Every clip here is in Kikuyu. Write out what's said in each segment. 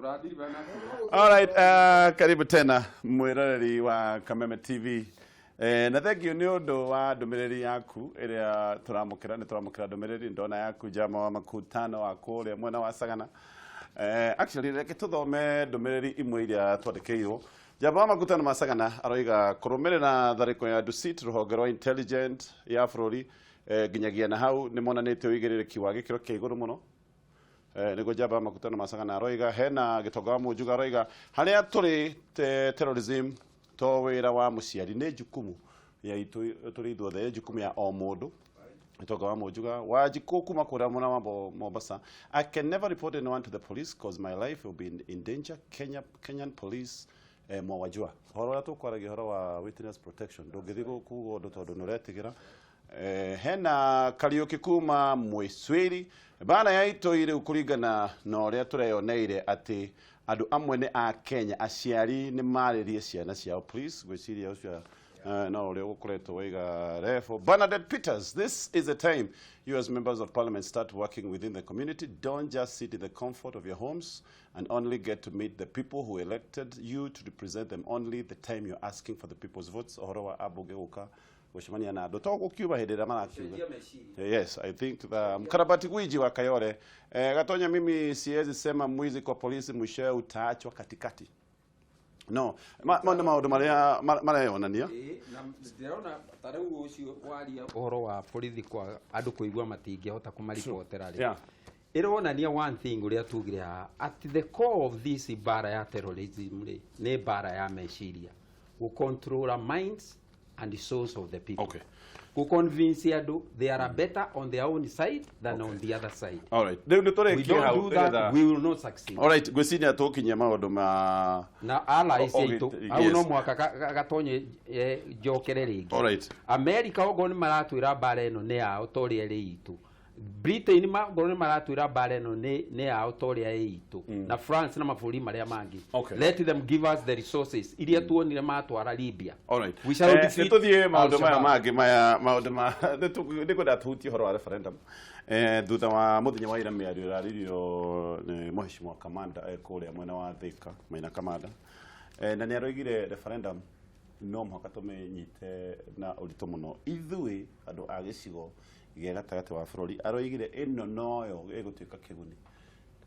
All right, karibu tena mwiroreri wa Kameme TV. Na thank you nĩ ũndũ wa ndũmĩrĩri yaku ĩrĩa tũramũkĩra. Nĩ tũramũkĩra ndũmĩrĩri ndona yaku, jama wa makutano wa kũrĩa mwena wa Sagana. Actually, reke tũthome ndũmĩrĩri imwe iria twandĩkĩirwo. Jama wa makutano ma Sagana aroiga kũrũmĩrĩra tharĩko ya Dusit, rũhonge rwa intelligent ya bũrũri nginyagia na hau nĩ monanĩtie ũigĩrĩrĩki wa gĩkĩro kĩa igũrũ mũno. Nĩguo njamba ya makutano ma Sagana aroiga. Hena Gĩtonga wa Mũnjuga aroiga harĩa tũrĩ terrorism to wĩra wa mũciari, nĩ jukumu ya itũ tũrĩ ithuothe, nĩ jukumu ya o mũndũ. Gĩtonga wa Mũnjuga Wanjikũ kuma kũrĩa mwena wa Mombasa: "I can never report anyone to the police cause my life will be in danger. Kenyan police mwawajua." Ũhoro ũrĩa tũkwaragia, ũhoro wa witness protection, ndũngĩthiĩ kuga ũndũ tondũ nĩ ũretigĩra. Hena Kariũki kuma Mwĩcwĩri: mbara ya itoi rĩu kũringana na ũrĩa tũreyoneire atĩ andũ amwe nĩ a Kenya, aciari nĩ marĩrie ciana ciao please. Gwĩciria ũcio no ũrĩa ũgũkoretwo waiga refo. Bernadette Peters: "This is the time you as members of parliament start working within the community. Don't just sit in the comfort of your homes and only get to meet the people who elected you to represent them only the time you're asking for the people's votes." Ũhoro wa ambunge gũka gũcemania na andũ to gũkiuga hĩndĩ ĩrĩa marakiuga. Yes, I think the mkarabati gwiji wa Kayole, Gatonya: "Mimi siwezi sema mwizi kwa polisi, mwishowe utaachwa katikati." No ma nĩ maũndũ marĩa mareyonania. Ĩĩ, na ndĩrona ta rĩu ũcio waria ũhoro wa borithi kwa andũ kũigua matingĩhota kũmaribotera rĩ, ĩronania one thing ũrĩa tugire haha, at the core of this mbara ya terrorism rĩ, nĩ mbara ya meciria, gũ control minds and souls of the people, gũ convince andũ they are better on their own side than on the other side. All right, rĩu nĩ We tũrĩkie don't hau do that, we will not succeed. All right, ngwĩciria tũkinyia maũndũ ma Na allies aitũ hau no mwaka gatonye njokere rĩngĩ. All right. America okorwo nĩ maratwĩra mbara ĩno nĩ yao ta ũrĩa ĩrĩ itũ, Britain okorwo nĩ maratwĩra mbara ĩno nĩ yao ta ũrĩa ĩ itũ, na France na mabũrũri marĩa mangĩ, let them give us the resources iria tuonire matwara Libya. All right. We shall defeat Nĩ tũthiĩ maũndũ maya Al-Shabaab. mangĩ, maya maũndũ ma nĩ kwenda tũhutie ũhoro wa referendum. Thutha wa mũthenya wa ira, mĩario ĩraririo nĩ mũheshimiwa Kamanda kũrĩa mwena wa Thika, Maina Kamanda, na nĩ aroigire referendum no mũhaka tũmĩnyite na ũritũ mũno ithuĩ andũ a gĩcigo gĩa gatagatĩ wa bũrũri. Aroigire ĩno noyo ĩgũtuĩka kĩguni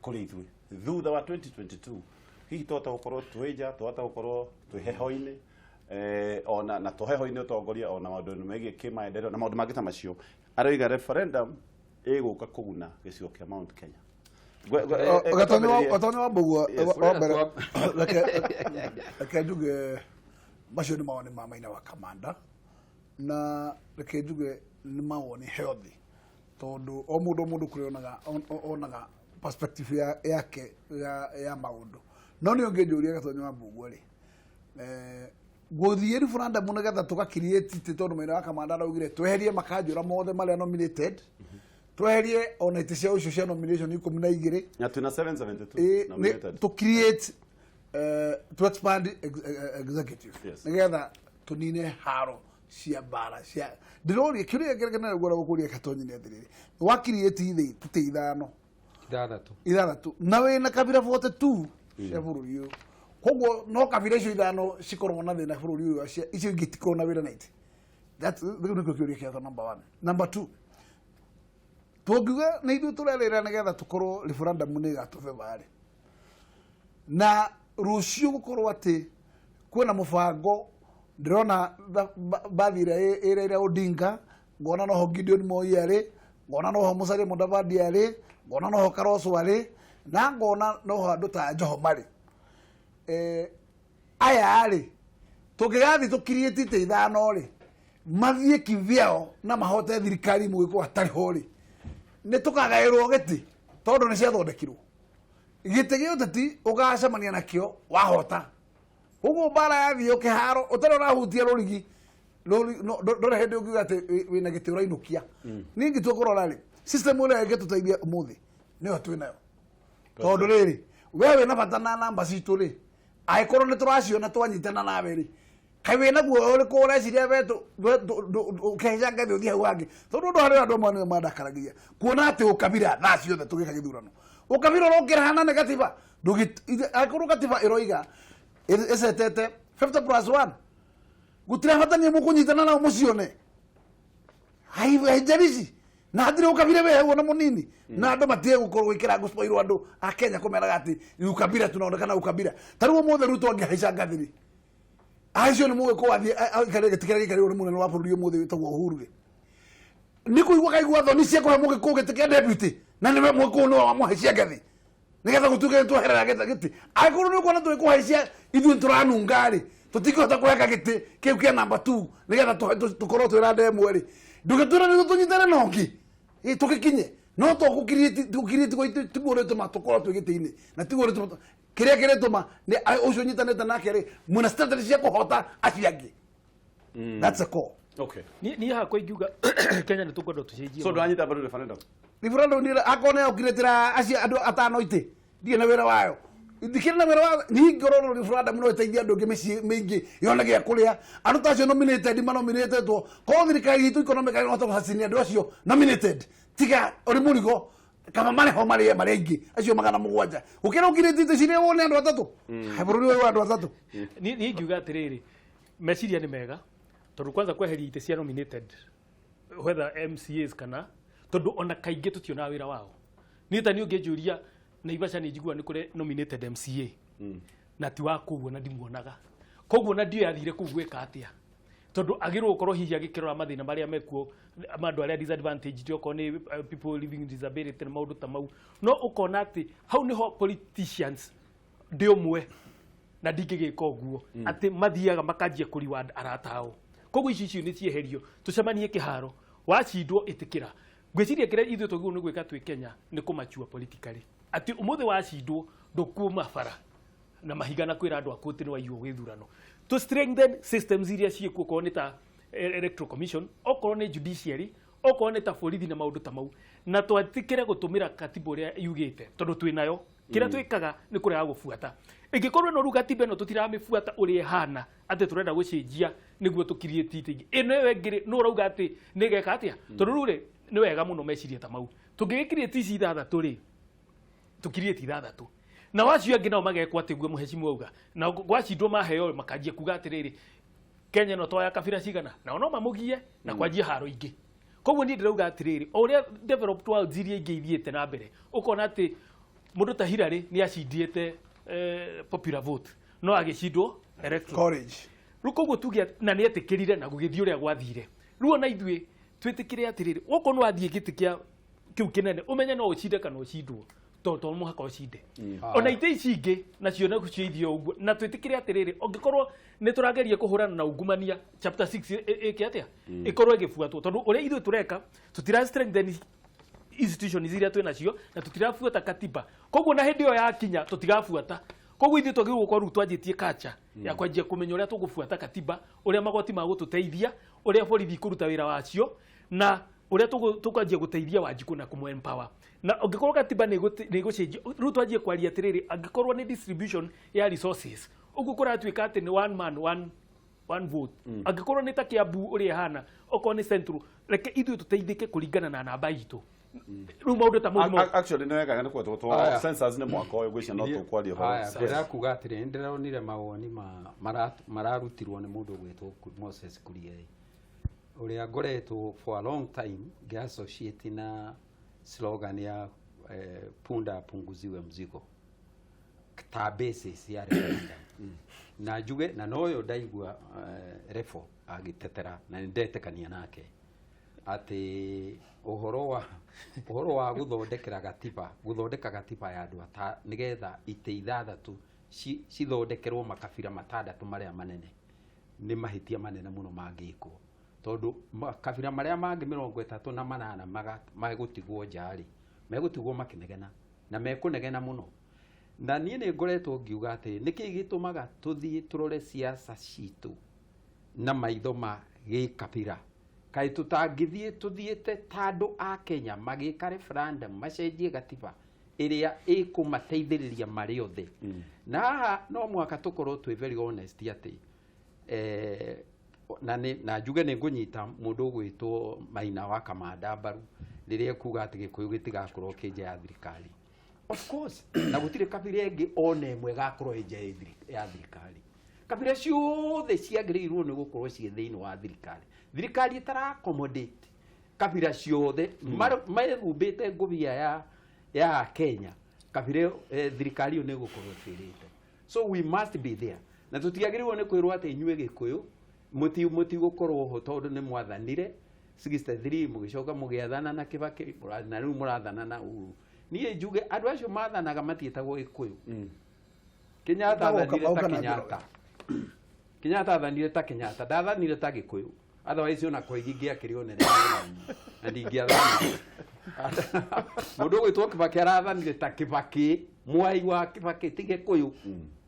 kũrĩ ithuĩ thutha wa 2022. Hihi twahota gũkorwo twĩ nja, twahota gũkorwo twĩ heho-inĩ, ona na to heho-inĩ, ũtongoria ona maũndũ megiĩ kĩmaendeleo na maũndũ mangĩ ta macio. Aroiga referendum ĩgũka kũguna gĩcigo kĩa Mount Kenya. Gatonya wa Mbugua, wa mbere reke njuge macio nĩ mawoni ma Maina wa Kamanda, na reke njuge nĩ mawoni healthy, tondũ o mũndũ kũrĩa onaga perspective yake ya maũndũ. No nĩ ũngĩnjũria, Gatonya wa Mbugua rĩ, gũthiĩ referendum nĩgetha tũga create itĩ, tondũ Maina wa Kamanda araugire tweherie makanjũra mothe marĩa nominated, tweherie ona itĩ cia ũcio cia nomination 12. Na twĩna 772 nominated. To create, to expand executive nigetha tunine haro cia mbara cia ndiroria. Kiuria kĩrĩa kĩnene ngwenda gũkũria, Gatonyi, nĩ atĩrĩrĩ, wa create itĩ ithano, ithathatũ, ithathatũ, na wĩna kabira 42 cia bũrũri ũyũ, koguo no kabira icio ithano cikoragwo na thĩna bũrũri ũyũ, icio ingĩ itikoragwo na wĩra na itĩ. Rĩu nĩkĩo kĩũria kĩakwa number one. Number two, tũngiuga nĩ ithuĩ tũrerĩra nĩgetha tũkorwo referendum nĩ ĩgatũbeba rĩ, na rũciũ gũkorwo atĩ kwĩna mũbango, ndĩrona mbathi ĩrĩa ĩ Raila Odinga, ngona noho Gideon Moi arĩ, ngona noho Musalia Mudavadi arĩ, ngona noho Kalonzo arĩ, na ngona noho andũ ta Joho marĩ, aya rĩ, tũngĩgathiĩ tũkiriĩte itĩ ithano rĩ, mathiĩ kivyao na mahote thirikari mũgĩkũ hatarĩ ho rĩ, nĩ tũkagaĩrwo gĩtĩ tondũ nĩ ciathondekirwo gĩtĩ gĩa ũteti ũgacemania nakĩo wahota. Ũguo mbara yathiĩ kĩharo ũtarĩ ũrahutia rũrigi ndũrĩ hĩndĩ ũngiuga atĩ wĩna gĩtĩ ũrainũkia. Niĩ ingĩtua kũrora rĩ, system ĩrĩa ĩngĩtũteithia ũmũthĩ nĩyo twĩ nayo, tondũ rĩrĩ, we wĩna bata na namba citũ rĩ, angĩkorwo nĩ tũraciona twanyitana nawe rĩ. Kaĩ wĩna guoya ũrĩkũ ũreciria we ũkĩhaica ngathĩ ũthiĩ hau hangĩ? Tondũ ũndũ harĩ andũ amwe nĩo mandakaragia kuona atĩ ũkabira thaa ciothe tũgĩka gĩthurano, ũkabira ũrokĩrahana nĩ gatiba. Angĩkorwo gatiba ĩroiga ĩcetete 50 plus 1, gũtirabatania mũkũnyitana nao mũcione, haijalishi na hatirĩ ũkabira wĩ hau ona mũnini, na andũ matige gũkorwo gwĩkĩra gũspoilwo andũ a Kenya kũmeraga atĩ ukabira tunaonekana ukabira. Ta rĩu ũmũthĩ Ruto angĩhaica ngathĩ rĩ, acio nĩ mũgĩkũyũ athiĩ aikare gĩtĩ kĩrĩa gĩikarĩirwo nĩ mũnene wa bũrũri ũmũthĩ wĩtagwo Uhuru rĩ, nĩ kũigua kaigua thoni cia kũhe mũgĩkũyũ gĩtĩ kĩa deputy, na nĩwe mũgĩkũyũ nĩwe wamũhaicia ngathĩ nĩgetha gũtuĩke nĩtweherera gĩtĩ. Angĩkorwo nĩ ũkuona tũgĩkũhaicia ithuĩ tũranunga rĩ, tũtingĩhota kũheka gĩtĩ kĩu kĩa namba 2 nĩgetha tũkorwo twĩra ndemwe rĩ, ndũgĩtwĩra nĩguo tũnyitane na ũngĩ. Ĩ, tũgĩkinye no to gũkiriĩ tiguo ũrĩtũma tũkorwo twĩ gĩtĩ-inĩ, na tiguo ũrĩtũma kĩrĩa kĩrĩtũma nĩ ũcio ũnyitanĩte nake rĩ, mwĩna strategy cia kũhota acio angĩ. That's a core. Okay. Niĩ hakwa ingiuga Kenya nĩ tũkwenda tũcenjie. So ndwanyita mbaru referendum? Referendum nĩ akorwo nĩ yokirĩtĩra acio andũ atano itĩ, ndirĩ na wĩra wayo, ndikĩrĩ na wĩra wa niĩ. Ngorwo referendum no ĩteithie andũ angĩ mĩciĩ mĩingĩ yone gĩa kũrĩa, andũ ta acio nominated manominĩtwo, korwo thirikari itũ economically no gũcacinia andũ acio nominated, tiga ũrĩ mũrigo kama marĩ ho marĩe marĩ aingĩ acio 700 gũkĩra ũkirĩte itĩ cirĩ wone andũ atatũ. Hai, bũrũri ũyũ wa andũ atatũ. Niĩ ingiuga atĩrĩrĩ, meciria nĩ mega, tondũ kwanza kweheria itĩ cia nominated, whether MCAs kana, tondũ ona kaingĩ tũtionaga wĩra wao. Niĩ ta niĩ ũngĩnjũria, Naivasha nĩ njiguaga nĩ kũrĩ nominated MCA na ti wa kũu, ona ndimuonaga, koguo na ndiũĩ athire kũu gwĩka atĩa, tondũ agĩrĩirwo gũkorwo hihi agĩkĩrora mathĩna marĩa mekuo ma andũ arĩa disadvantaged, okorwo nĩ people living with disability na maũndũ ta mau. No ũkona atĩ hau nĩho politicians ndĩ ũmwe na ndingĩgĩka ũguo, atĩ mathiaga makanjia kũ reward arata ao. Koguo ici icio nĩ cieherio, tũcemanie kĩharo, wacindwo ĩtĩkĩra. Ngwĩciria kĩrĩa ithuĩ twagĩrĩirwo nĩ gwĩka twĩ Kenya nĩ kũmachua politically, atĩ ũmũthĩ wacindwo ndũkuma bara na mahiga na kwĩra andũ aku atĩ nĩ waiywo gĩthurano. To strengthen systems iria ciĩkuo, okorwo nĩ ta Electoral Commission, okorwo nĩ judiciary, okorwo nĩ ta borithi na maũndũ ta mau, na twatĩkĩre gũtũmĩra katiba ũrĩa yugĩte, tondũ twĩ nayo. Kĩrĩa twĩkaga nĩ kũrega gũbuata. Ĩngĩkorwo ĩno rĩu gatiba ĩno tũtiramĩbuata ũrĩa ĩhana, atĩ tũrenda gũcenjia nĩguo tũkirie titi ingĩ ĩno ĩyo ĩngĩ rĩ, nũ ũrauga atĩ nĩ ĩgeka atĩa? Tondũ rĩu rĩ, nĩ wega mũno meciria ta mau. Tũngĩgĩkirie ici ithathatũ rĩ, tũkirie ti ithathatũ, nao acio angĩ nao magekwo atĩ guo mũhecimu auga na gwacindwo maheo makanjia kuga atĩrĩrĩ, Kenya ĩno toya kabira cigana, nao no mamũgie na kwanjia haro ingĩ. Koguo niĩ ndĩrauga atĩrĩrĩ, o ũrĩa developed worlds iria ingĩ ithiĩte na mbere, ũkona atĩ mũndũ ta Hillary nĩ acindiĩte popular vote no agĩcindwo electoral college. Rĩu koguo tuge na nĩ etĩkĩrire na gũgĩthiĩ ũrĩa gwathire. Rĩu ona ithuĩ twĩtĩkĩre atĩrĩrĩ, okorwo nĩ wathiĩ gĩtĩ kĩa kĩu kĩnene, ũmenye no ũcinde kana ũcindwo, to to mũhaka ũcinde. Ona itĩ ici ingĩ nacio nacio ithiĩ o ũguo, na twĩtĩkĩre atĩrĩrĩ, ũngĩkorwo nĩ tũrageria kũhũrana na ungumania, chapter 6 ĩke atĩa, ĩkorwo ĩgĩbuatwo, tondũ ũrĩa ithuĩ tũreka tũtira strengthen institutions iria twĩ nacio na tũtirabuata katiba. Koguo na hĩndĩ ĩyo yakinya tũtigabuata. Koguo ithuĩ twagĩrĩirwo gũkorwo rĩu twanjĩtie kacha ya kwanjia kũmenya ũrĩa tũgũbuata katiba, ũrĩa magoti magũtũteithia, ũrĩa borithi ikũruta wĩra wacio, na ũrĩa tũkwanjia gũteithia Wanjikũ na kũmũ empower. Na ũngĩkorwo katiba nĩ ĩgũcenjio rĩu, twanjie kwaria atĩrĩrĩ, angĩkorwo nĩ distribution ya resources, ũguo kũratuĩka atĩ nĩ one man one vote, angĩkorwo nĩ ta Kiambu ũrĩa ĩhana, okorwo nĩ Central, reke ithuĩ tũteithĩke kũringana na namba itũ. Rĩu maũndũ ta mau Actually nĩ wega nĩ kwetwo Aya. census nĩ mwaka ũyũ, ngwĩciria no tũkwaria ũhoro. Haya, ngwendaga kuga atĩrĩ, nĩ ndĩronire mawoni ma mararutirwo nĩ mũndũ ũgwĩtwo Moses Kuria, ũrĩa ngoretwo for a long time ngĩassociate na slogan ya punda apunguziwe mzigo ta basis ya referendum. Na njuge na noyo ndaigua refo agĩtetera na nĩ ndetĩkania nake atĩ ũhoro wa gũthondekera gatiba, gũthondeka gatiba ya andũ ata nĩgetha itĩ ithathatũ cithondekerwo makabira matandatũ marĩa manene nĩ mahĩtia manene mũno mangĩkwo, tondũ makabira marĩa mangĩ 38 megũtigwo nja rĩ, megũtigwo makĩnegena na mekũnegena mũno. Na niĩ nĩ ngoretwo ngiuga atĩ nĩkĩ gĩtũmaga tũthiĩ tũrore siasa citũ na maitho ma gĩkabira? Kaĩ tũtangĩthiĩ tũthiĩte ta andũ a Kenya magĩka referendum macenjie gatiba ĩrĩa ĩkũmateithĩrĩria marĩ othe? Na haha no mũhaka tũkorwo twĩ very honest atĩ Na nĩ na njuge nĩ ngũnyita mũndũ ũgwĩtwo Maina wa Kamanda mbaru rĩrĩa ekuga atĩ Gĩkũyũ gĩtigakorwo kĩ nja ya thirikari. Of course, na gũtirĩ kabira ĩngĩ ona ĩmwe ĩgakorwo ĩ nja ya thirikari. Kabira ciothe ciagĩrĩirwo nĩ gũkorwo ciĩ thĩinĩ wa thirikari. Thirikari ĩtara accommodate kabira ciothe mehumbĩte ngũbia ya Kenya, kabira ĩyo, thirikari ĩyo nĩ ĩgũkorwo ĩbĩrĩte. So we must be there, na tũtiagĩrĩirwo nĩ kwĩrwo atĩ inyuĩ Gĩkũyũ mũtigũkorwo ho tondũ nĩ mwathanire 63, mũgĩcoka mũgĩathana na Kibaki, na rĩu mũrathana na Uhuru. Niĩ njuge andũ acio mathanaga matiĩtagwo Gĩkũyũ. Kenyatta Etagwo athanire Kamau ta kana Kenyatta. Kenyatta athanire ta Kenyatta, ndathanire ta Gĩkũyũ. Otherwise ona Koigi ngĩakĩrĩ o nene na ndingĩathanire. Mũndũ ũgwĩtwo Kibaki arathanire ta Kibaki, mwai wa Kibaki, ti Gĩkũyũ,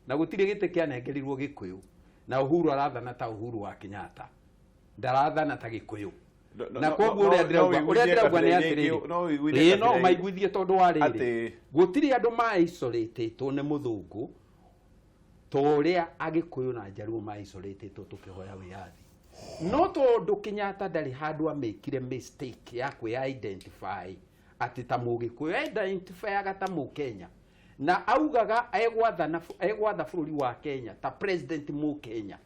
na gũtirĩ gĩtĩ kĩanengerirwo Gĩkũyũ. Na Uhuru arathana ta Uhuru wa Kenyatta, ndarathana ta Gĩkũyũ. Na koguo ũrĩa ndĩrauga, ũrĩa ndĩrauga nĩ atĩrĩrĩ, No ũiguithie ĩĩ, no kabira maiguithie tondũ wa rĩrĩ, gũtirĩ andũ ma isolatĩtwo nĩ mũthũngũ ta ũrĩa Agĩkũyũ na Njaruo ma isolatĩtwo tũkĩhoya wĩyathi. No tondũ Kenyatta ndarĩ handũ amĩkire mistake ya kwĩ identify atĩ ta Mũgĩkũyũ, identifyaga ta Mũkenya, na augaga egwathana, egwatha bũrũri wa Kenya ta president Mũkenya,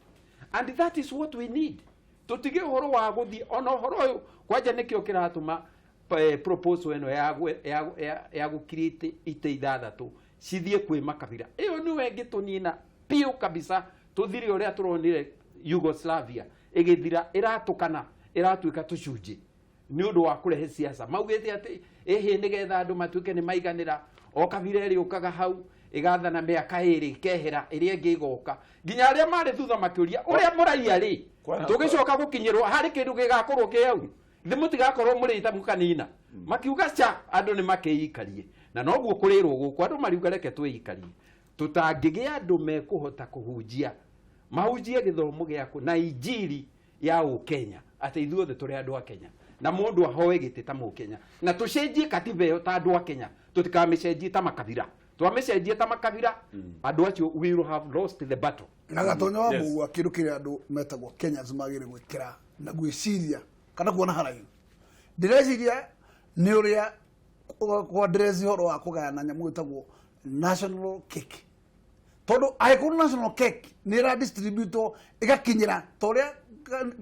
and that is what we need. Tũtige ũhoro wa gũthiĩ ona ũhoro ũyũ kwanja nĩkĩo kĩratũma proposal ĩno ya gũcreate itĩ ithathatũ cithiĩ kwĩ makabira. Ĩyo nĩyo ĩngĩtũnina biũ kabisa, tũthire ũrĩa tũronire Yugoslavia ĩgĩthira, ĩratũkana, ĩratuĩka tũcunjĩ nĩ ũndũ wa kũrehe siasa. Maugĩte atĩ ĩhĩ nĩgetha andũ matuĩke nĩ maiganĩra, o kabira ĩrĩ ũkaga hau ĩgathana mĩaka 2, ĩkehera, ĩrĩa ĩngĩ ĩgoka, nginya arĩa marĩ thutha makĩũria ũrĩa mũraiya rĩ, tũgĩcoka gũkinyĩrwo harĩ kĩndũ gĩgakorwo kĩ hau thĩ, mũtigakorwo mũrĩte mũkanina. Makiuga ca andũ nĩ makĩikarie, na noguo kũrĩrwo gũkũ andũ mariuga reke twĩikarie, tũtangĩgĩa andũ mekũhota kũhunjia, mahunjie gĩthomo gĩaku na injiri ya Ũkenya, atĩ ithuothe tũrĩ andũ a Kenya na mũndũ ahoe gĩtĩ ta Mũkenya, na tũcenjie katiba ĩyo ta andũ a Kenya, tũtikamĩcenjie ta makabira. Twamĩcenjie ta makabira, andũ acio, we will have lost the battle. Na Gatonya wa Mũgua, kĩndũ kĩrĩa andũ metagwo Kenyans magĩrĩire gwĩkĩra na gwĩciria kana kuona haraihu, ndĩreciria nĩ ũrĩa kwa-address ũhoro wa kũgayana nyamũ ĩtagwo national cake, tondũ angĩkorwo national cake nĩ ĩra distributwo ĩgakinyĩra ta ũrĩa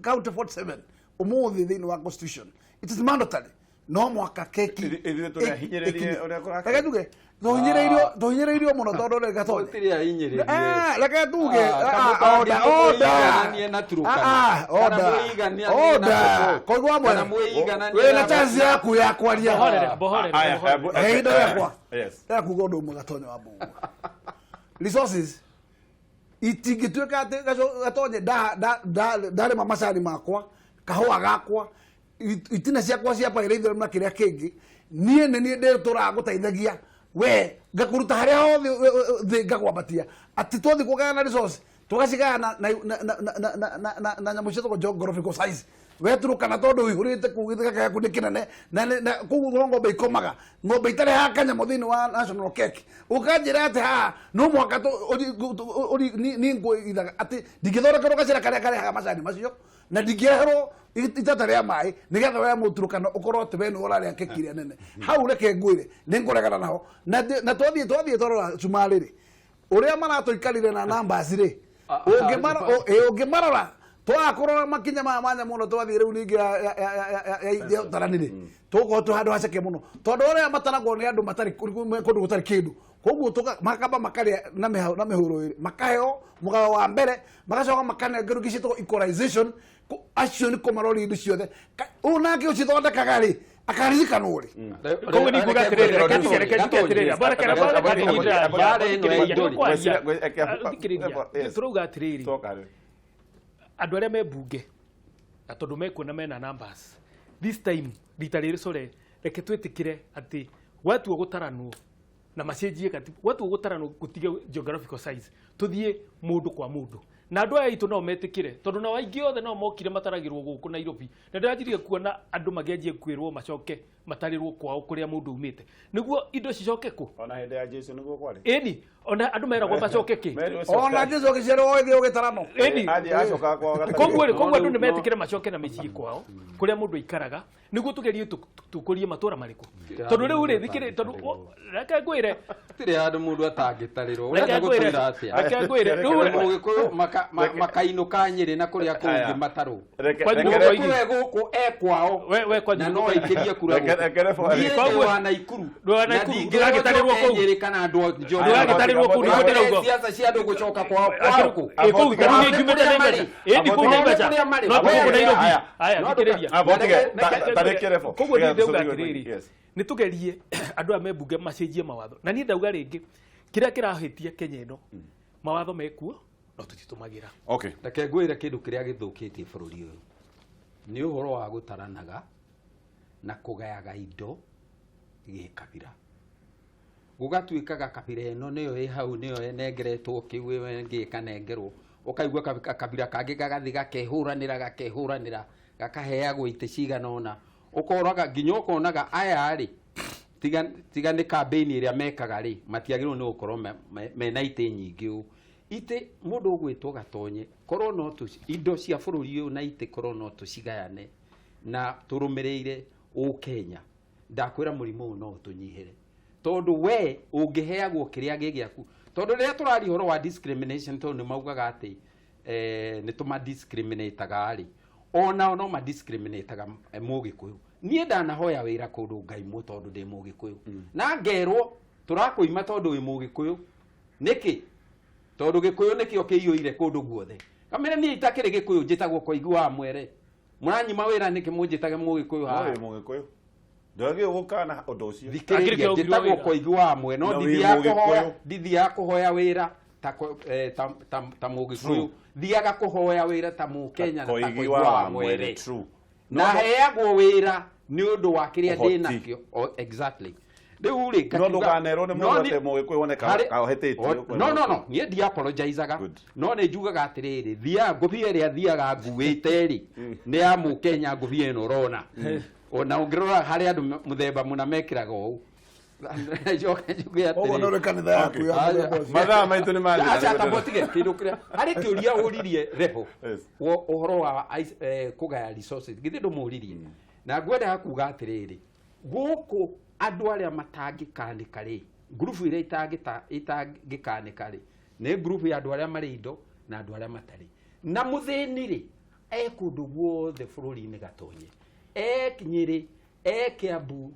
county 47 ũmũthĩ thĩinĩ wa constitution, it is mandatory, no mwaka keki Ithuĩ tũrahinyĩrĩrie ũrĩa kũrakĩra. Reke njuge tũhinyĩrĩirio mũno tondũ rĩ, Gatonya, Gũtirĩ ahinyĩrĩrie. Ah, reke tuge Ah, ah, order, order. mũigananie na Turukana. Ah, ah, order. Kana mũigananie na Order. Pokot. Koigua mwene. Kana mũigananie Wĩna chance yaku ya kwaria. Mbohorere, mbohorere, Aya, mbohorere. Eh, ihinda rĩakwa. Ndĩrenda kuga ũndũ ũmwe, Gatonya wa Mbũgua. Resources itingĩtuĩka atĩ Gatonye ndarĩma macani makwa, kahũa gakwa, itina ciakwa cia pairaithero na kĩrĩa kĩngĩ, niĩ nĩ niĩ ndĩtũraga gũteithagia we, ngakũruta harĩa hothe thĩ ngakwambatia, atĩ twathiĩ kũgayana resource tũgacigayana na nyamũ ciĩtagwo geographical size. We Turukana, tondũ ũihũrĩte kũu, gĩthaka gĩaku nĩ kĩnene na kũu no ng'ombe ikomaga, ng'ombe itarehaga kanyamũ thĩinĩ wa national cake, ũkanjĩra atĩ haha no mũhaka ni ngũithaga atĩ ndingĩthondekerwo gacĩra karĩa karehaga macani macio na ndingĩreherwo itata rĩa maĩ nĩgetha we Mũturukana ũkorwo atĩ we nĩwe ũrarĩa keki ĩrĩa nene hau. Reke ngwĩre nĩ ngũregana naho. Na twathiĩ twarora cumarĩ rĩ, ũrĩa maratũikarire na numbers rĩ, ũngĩmarora, twaga kũrora makinya maya manya mũno, twathiĩ rĩu ningĩ ya ũtarani rĩ, tũgũkorwo twĩ handũ haceke mũno, tondũ arĩa mataragwo nĩ andũ matarĩ kũndũ gũtarĩ kĩndũ. Koguo makamba makarĩa na mĩhũrũ ĩrĩ, makaheo mũgao wa mbere, magacoka makanengerwo ingĩ ciĩtagwo equalization. Acio nĩ kũmaroria indo ciothe. Ũyũ nake ũcithondekaga rĩ, akaririkanwo rĩ. Koguo nĩ nguga atĩrĩrĩ, reke njuge atĩrĩrĩ, Mbara ĩno ya indo rĩ. Thikĩrĩria, tũrauga atĩrĩrĩ, Toka rĩ. Andũ arĩa me mbunge, na tondũ mekuona mena numbers this time, rita rĩrĩ core, reke twĩtĩkĩre atĩ gwatua gũtaranwo na macenjie katiba, gwatua gũtaranwo gũtige geographical size, tũthiĩ mũndũ kwa mũndũ. Na andũ aya aitũ no metĩkĩre tondũ nao aingĩ othe no mokire mataragĩrwo gũkũ Nairobi. Na ndĩranjirie kuona andũ magĩanjie kwĩrwo macoke matarĩrwo kwao kũrĩa mũndũ umĩte nĩguo indo cicoke kũ. Ona hĩndĩ ya Jesu nĩguo kwarĩ. Ĩni ona andũ meragwo macoke kĩ. Ona Jesu agĩciarwo ĩthiĩ ũgĩtarano. Ĩni acokaga kwao gatarĩ. Koguo rĩ, koguo andũ nĩ metĩkĩre macoke na mĩciĩ kwao kũrĩa mũndũ aikaraga nĩguo tũgerie tũkũrie matũra marĩkũ. Tondũ rĩu rĩ thikĩrĩ tondũ reke ngwĩre Gũtirĩ handũ mũndũ atangĩtarĩrwo. Ũrenda gũtwĩra atĩa? Reke ngwĩre rĩu Mũgĩkũyũ makainũka Nyĩrĩ na kũrĩa kũngĩ matarũ. Mũgĩkũyũ e gũkũ e kwao na no aikĩrie kura gũkũ. Niĩ ndĩ wa Naikuru. Ndĩ wa Naikuru. Ndũragĩtarĩrwo kũu. Nyĩrĩ kana andũ Ndũragĩtarĩrwo kũu nĩguo ndĩrauga. Siasa cia andũ gũcoka kwao kwao kũ. Ĩ kũu tarĩu niĩ ngiumĩte Naivasha. Ĩ kũu Naivasha. No gũkũ Nairobi. Aya thikĩrĩria. Koguo niĩ ndauga atĩrĩrĩ, nĩ tũgerie andũ aya me mbunge macenjie mawatho. Na niĩ ndauga rĩngĩ kĩrĩa kĩrahĩtia Kenya ĩno, mawatho mekuo no tũtitũmagĩra. Okay. Reke ngwĩre kĩndũ kĩrĩa gĩthũkĩtie bũrũri ũyũ nĩ ũhoro wa gũtaranaga na kũgayaga indo gĩkabira. Gũgatuĩkaga kabira ĩno nĩyo ĩ hau nĩyo ĩnengeretwo kĩu ĩyo ĩngĩ ĩkanengerwo. Ũkaigua kabira kangĩ gagathiĩ gakehũranĩra gakaheagwo itĩ cigana ũna. Ũkoraga nginya ũkonaga aya rĩ tiga nĩ campaign ĩrĩa mekaga rĩ matiagĩrĩirwo nĩ gũkorwo mena itĩ nyingĩ ũũ. Itĩ mũndũ ũgwĩtwo Gatonye korwo no indo cia bũrũri ũyũ na itĩ korwo no tũcigayane na tũrũmĩrĩire Ũkenya ndakwĩra mũrimũ ũyũ no ũtũnyihĩre. Tondũ we ũngĩheagwo kĩrĩa gĩ gĩaku. Tondũ rĩrĩa tũraria ũhoro wa discrimination tondũ nĩ maugaga atĩ nĩ tũmadiscriminataga rĩ onao no madiscriminataga Mũgĩkũyũ. Niĩ ndanahoya wĩra kũndũ ngaimwo tondũ ndĩ Mũgĩkũyũ. Na ngerwo tũrakũima tondũ wĩ Mũgĩkũyũ. Nĩkĩ? Tondũ Gĩkũyũ nĩkĩo kĩiyũire kũndũ guothe. Kamĩra niĩ itakĩrĩ Gĩkũyũ njĩtagwo Koigi wa Mwere. Mũranyima wĩra nĩkĩ mũnjĩtage Mũgĩkũyũ haha? Wĩ Mũgĩkũyũ. Ndwagĩrĩirwo gũkana ũndũ ũcio. Thikĩrĩria njĩtagwo Koigi wa Mwere no ndithiaga kũhoya wĩra ta Mũgĩkũyũ. Thiaga kũhoya wĩra ta Mũkenya na ta Koigi wa Mwere. Na heagwo wĩra nĩ ũndũ wa kĩrĩa ndĩ nakĩo. Exactly. Rĩu rĩ no ndũkanerwo nĩ mũndũ atĩ Mũgĩkũyũ wone kaũhĩtĩtie. No no no niĩ ndiapologizaga. No nĩ njugaga atĩrĩrĩ thiaga ngũbia ĩrĩa thiaga nguĩte rĩ nĩ ya Mũkenya ngũbia ĩno ũrona. Ona ũngĩrora harĩ andũ mũthemba mũna mekĩraga ũũ. Ũguo nĩ ũrĩ kanitha yaku ya mũthemba ũcio. Mathaa maitũ nĩ mathira. Aca tambotige kĩndũ kĩrĩa harĩ kĩũria ũririe Reho ũhoro wa kũgaya resources githĩ ndũmũririe. Na ngwendaga kuga atĩrĩrĩ gũkũ andũ arĩa matangĩkanĩka rĩ ngurubu ĩrĩa itangĩkanĩka rĩ nĩ ngurubu ya andũ arĩa marĩ indo na andũ arĩa matarĩ. Na mũthĩni rĩ e kũndũ guothe bũrũri-inĩ Gatonye, e Nyĩrĩ, e Kiambu,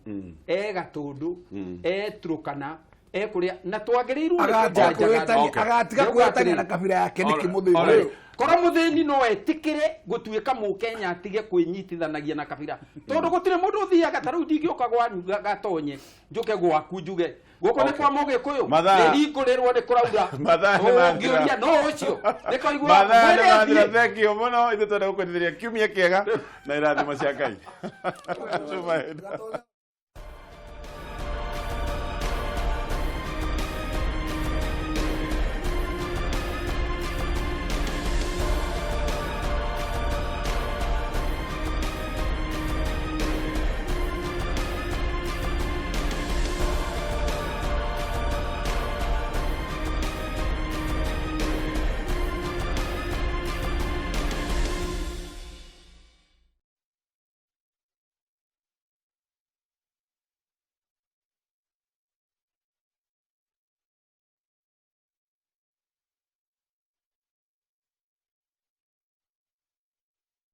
e Gatũndũ, e Turkana, e kũrĩa na twagĩrĩirwo nĩ kũjanjaga. Agatiga kwĩtania na kabira yake nĩkĩ mũthĩni ũyũ? Korwo mũthĩni no etĩkĩre gũtuĩka Mũkenya atige kwĩnyitithanagia na kabira. Tondũ gũtirĩ mũndũ ũthiaga ta rĩu ndingĩũka gwanyu Gatonye njũke gwaku njuge gũkũ nĩ kwa Mũgĩkũyũ nĩhingũrĩrwo nĩ kũraura. Ũngĩũria no ũcio nĩ koigua Mathaa nĩ mathira. Thank you mũno ithuĩ twenda gũkwendithĩria kiumia kĩega na irathimo cia Ngai. Cuma hĩndĩ.